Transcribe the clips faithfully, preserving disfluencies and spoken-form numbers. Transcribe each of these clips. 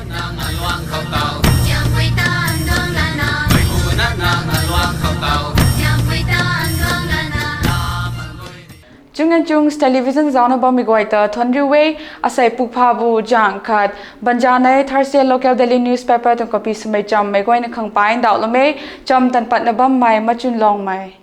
Nang aluang khou tau, Siampui tan duang lana, mei pu na nang aluang khou tau, Siampui tan duang lana. Chung and Chungs Television zaucna bammei guay ta thuanc riu e. Asei pukphabu zang khat banzanei Thursday local daily newspaper tuang copy swmei chammei guayna khang pai ndauhlou e. Cham tan patna bammei Machunlongmei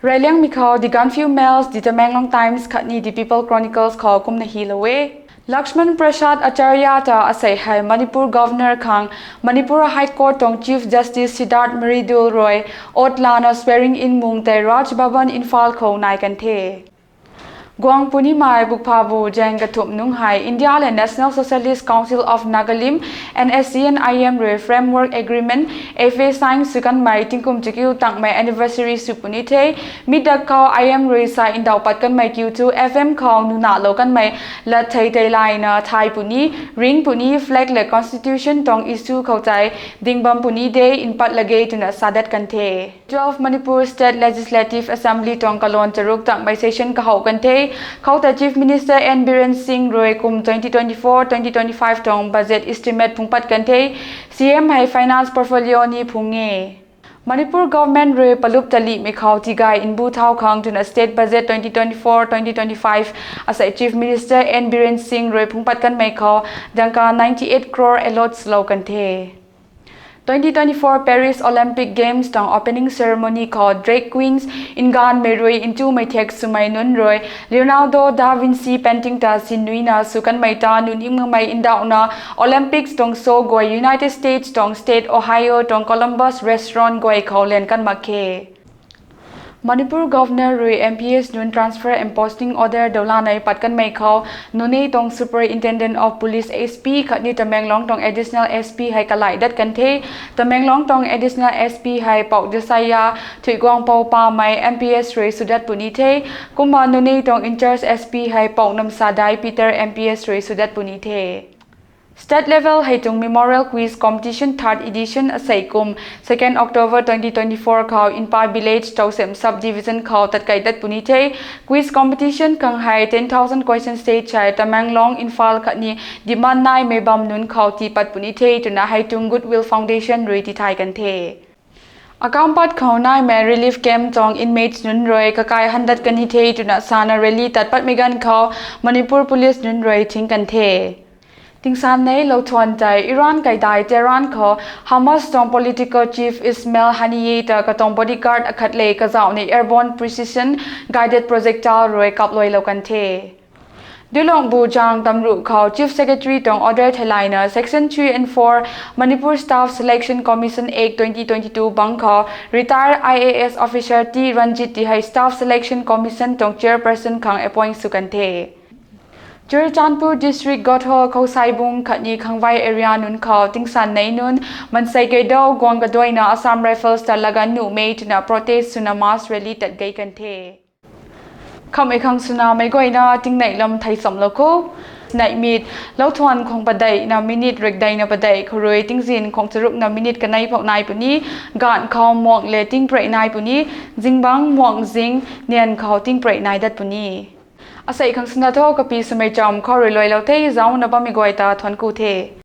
Reyliangmei khou The Gaanphiu Mail, The Tamenglong Times khatni The People Chronicles khou kumna hilou e. Lakshman Prasad Acharya ta asei hei Manipur Governor khang Manipur High Court tuang Chief Justice Siddharth Mridul rui oath lana swearing in mung tei Raj Bhavan, Imphal khou nai kan the. Guang punimei pukphabu zaeng kathumh nungc hei India le National Socialist Council of Nagalim, N S C N I M rui Framework Agreement, F A, sign sw kanmei tingkum chakiu tangmei anniversary sw puni the. Mi dak khou I M rui sa ndauh pat kanmei kiu thu F M khou nunahlou kanmei lat thei tei layna thay puni, ring puni, flag le constitution tuang issue khou tei ding bam puni de, npat lage twna sa dat kan the. Twelve Manipur State Legislative Assembly tuang kalon charuk tangmei session kahow kan the. Khoutei Chief Minister N Biren Singh rui kum twenty twenty-four twenty twenty-five tuang budget estimate phungc pat kan the. C M hei finance portfolio ni phungc e. Manipur government rui palup talihmei khou tigay nbu thau khang twna state budget twenty twenty-four twenty twenty-five asei Chief Minister N Biren Singh rui phungc pat kanmei khou dangka ninety-eight crore allot swlou kan the. Twenty twenty-four Paris Olympic Games tuang opening ceremony khou drag queens nganvmei rui ntumei thek swmei nunc rui Leonardo da Vinci painting ta sinuina sw kanmei ta nunc ningmei ndauhna Olympics tuang show guay United States tuang state Ohio tuang Columbus restaurant guay khou lan kan mak khe. Manipur Governor rui M P S nunc transfer and posting order dawlanei pat kanmei khou Noney tuang Superintendent of Police, S P khatni Tamenglong tuang Additional S P hei kalai dat kan the. Tamenglong tuang Additional S P hei Pou Josiah Thuiguangpou Pamei M P S rui swdat puni the. Kumna Noney tuang in-charge S P hei Pou Namsadai Peter M P S rui swdat puni the. State level hei tuang Memorial Quiz Competition third edition asei kum second October twenty twenty-four khou Inpa Village, Tousem Sub Division khou tatkei dat puni the. Quiz competition khang hei ten thousand question set hei Tamenglong, Imphal khatni demand naimei bam nunc khou tii pat puni the twna hei tuang Goodwill Foundation rui tithay kan the. Akampat khou naimei relief camp tuang inmates nunc rui kakai handat kan ni the twna sana rally tat patmei ganv khou Manipur Police nunc rui thing kan the. Tingsaanei louthuan tei Iran kaidai Tehran khou Hamas tuang political chief Ismail Haniyeh ta katuang bodyguard akhat le kazauhni airborne precision guided projectile rui kapluailou kan the. Duilongbu zang tamruh khou Chief Secretary tuang order theilayna Section three and four Manipur Staff Selection Commission Act twenty twenty-two bang khou retired I A S officer T Ranjit ti hei Staff Selection Commission tuang chairperson khang appoint sw kan the. Churachandpur District Gothol, Khousaibung khatni Khangvai area nunc khou tingsaanei nunc mansei keidou guang kaduaina Assam Rifles ta lagan nuhmei twna protest swna mass rally tat gei kan the. Khamhmei khang swnamei guayna tingnei lam thei chamlou kho. Neihmit, louthuan khwang padeihna minute rikdeina padeih khou rui tingzin khwang charukna minute kanei phou nai puni, gaanv khou muang le tingprei nai puni, zingbangc muang zing nian khou tingprei nai dat puni. Asei khang swna tho kapi swmei cham khou rui luailou the, zaucna bammei guay ta thuanc ku the.